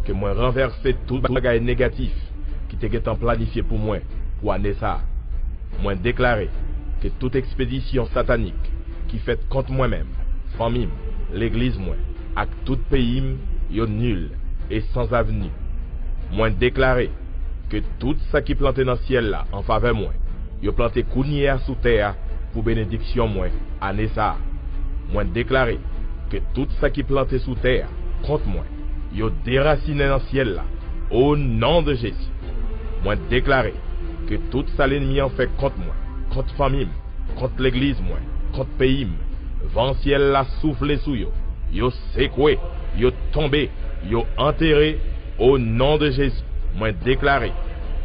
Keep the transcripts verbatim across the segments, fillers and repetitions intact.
ke mwen ranvèse tout bagay negatif ki te gentan planifye pou mwen pou ane sa a. Mwen deklare ke tout ekspedisyon satanik ki fèt kont mwen menm, fanmi m, legliz mwen, ak tout peyi m, yo nil e san avni. Mwen deklare ke tout sa ki plante nan syèl la an favè mwen, yo plante kounye a sou tè a pou benediksyon mwen ane sa a. Mwen deklare ke tout sa ki plante sou tè a kont mwen, yo derasinen nan syèl la, o non de Jezi. Mwen deklare ke tout sa lènmi an fè kont mwen, kont fanmi m, kont legliz mwen, kont peyi m, van syèl la soufle sou yo, yo sekwe, yo tonbe, yo antere, o non de Jezi. Mwen deklare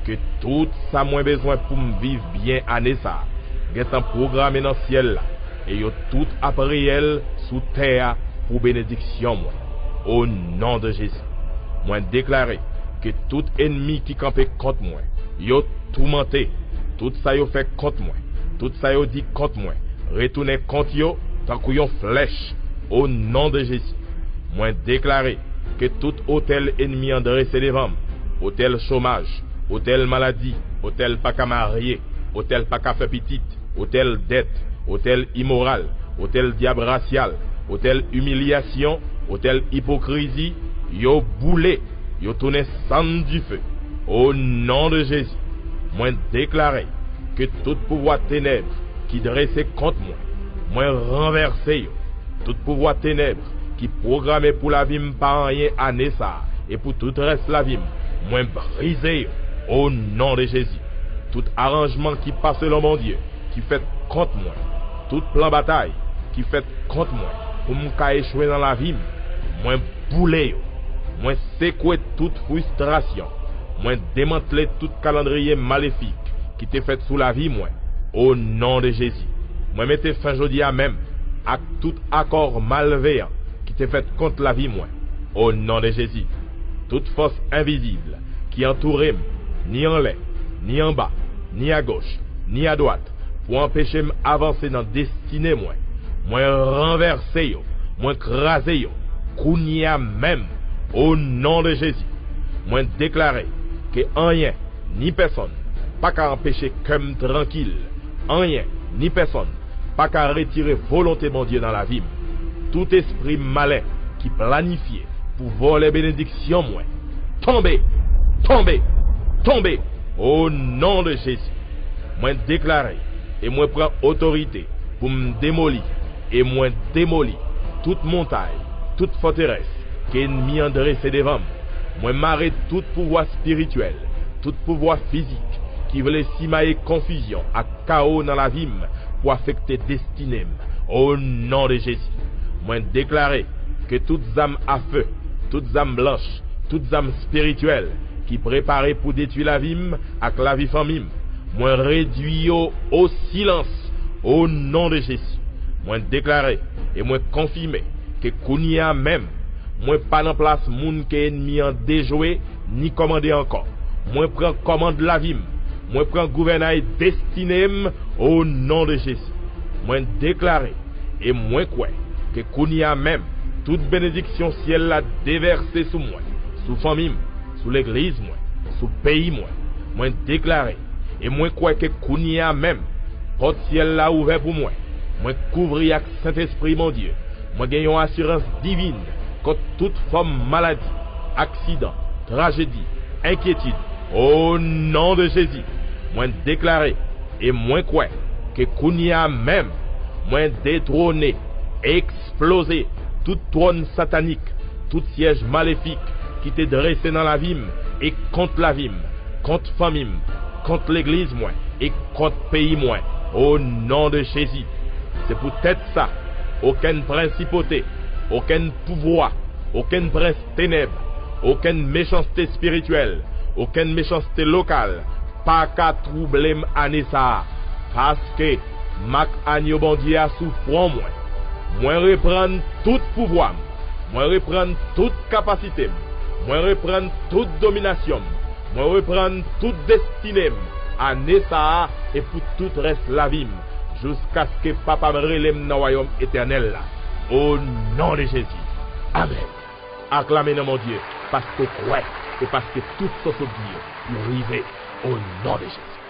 ke tout sa mwen bezwen pou m viv byen ane sa a gentan pwograme nan syèl la, e yo tout ap reyèl sou tè a pou benediksyon mwen, o non de Jezi. Mwen deklare ke tout ènmi ki kanpe kont mwen, yo toumante. Tout sa yo fè kont mwen, tout sa yo di kont mwen, retounen kont yo tankou yon flèch, o non de Jezi. Mwen deklare ke tout otèl ènmi an drese devan m, otèl chomaj, otèl maladi, otèl pa ka marye, otèl pa ka fè pitit, otèl dèt, otèl imoral, otèl dyab rasyal, otèl imilyasyon, otèl ipokrizi, yo boule, yo tounen sann dife. O non de Jezi, mwen deklare ke tout pouvwa tenèb ki drese kont mwen, mwen ranvèse yo. Tout pouvwa tenèb ki pwograme pou lavi m pa anyen ane sa a e pou tout rès lavi m, mwen brize yo, o non de Jezi. Tout aranjman ki pa selon Bondye ki fèt kont mwen, tout plan batay ki fèt kont mwen pou m ka echwe nan lavi m, mwen boule yo. Mwen sekwe tout fristrasyon, mwen demantle tout kalandriye malefik ki te fèt sou lavi mwen, o non de Jezi. Mwen mete fen jodi a menm ak tout akò malveyan ki te fèt kont lavi mwen, o non de Jezi. Tout fòs envizib ki antoure m, ni anlè, ni anba, ni agoch, ni adwat, pou anpeche m avanse nan destine mwen, mwen ranvèse yo, mwen kraze yo, kounye a menm, o non de Jezi. Mwen deklare ke anyen ni pèsonn pa ka anpeche kè m trankil, anyen ni pèsonn pa ka retire volonte Bondye nan lavi m. Tout espri malen ki planifye pou vòlè benediksyon mwen, tonbe, tonbe, tonbe, o non de Jezi. Mwen deklare e mwen pran otorite pou m demoli, e mwen demoli tout montay, tout fòterès ke ènmi an drese devan m. Mwen mare tout pouvwa espirityèl, tout pouvwa fizik ki vle simaye konfizyon ak kawo nan lavi m pou afekte destine m, o non de Jezi. Mwen deklare ke tout zam afe, tout zam blanch, tout zam espirityèl ki prepare pou detwi lavi m ak lavi fanmi m, mwen redwi yo o silans, o non de Jezi. Mwen deklare e mwen konfime ke kounye a menm, mwen pa nan plas moun ke ènmi an dejwe ni kòmande ankò. Mwen pran kòmand lavi m, mwen pran gouvènay destine m, o non de Jezi. Mwen deklare e mwen kwè ke kounye a menm, tout benediksyon syèl la devèse sou mwen, sou fanmi m, sou legliz mwen, sou peyi mwen. Mwen deklare e mwen kwè ke kounye a menm, pòt syèl la ouvè pou mwen. Mwen kouvri ak Sentespri Bondye. Mwen gen yon asirans divin kont tout fòm maladi, aksidan, trajedi, enkyetid. O non de Jezi, mwen deklare e mwen kwè ke kounye a menm, mwen detwone, eksploze tout twòn satanik, tout syèj malefik ki te drese nan lavi m e kont lavi m, kont fanmi m, kont legliz mwen e kont peyi mwen, o non de Jezi. Se poutèt sa, okenn prensipote, okenn pouvwa, okenn prens tenèb, okenn mechanste espirityèl, okenn mechanste lokal pa ka twouble m ane sa a, paske mak anyo Bondye a sou fwon mwen. Mwen reprann tout pouvwa m. Mwen reprann tout kapasite m. Mwen reprann tout dominasyon m. Mwen reprann tout destine m ane sa a e pou tout rès lavi m, jouskaske Papa m rele m nan wayòm etènèl la. O non de Jezi. Amèn. Aklame non Bondye, paske w kwè, e paske tout sa w sot di yo, yo rive, o non de Jezi.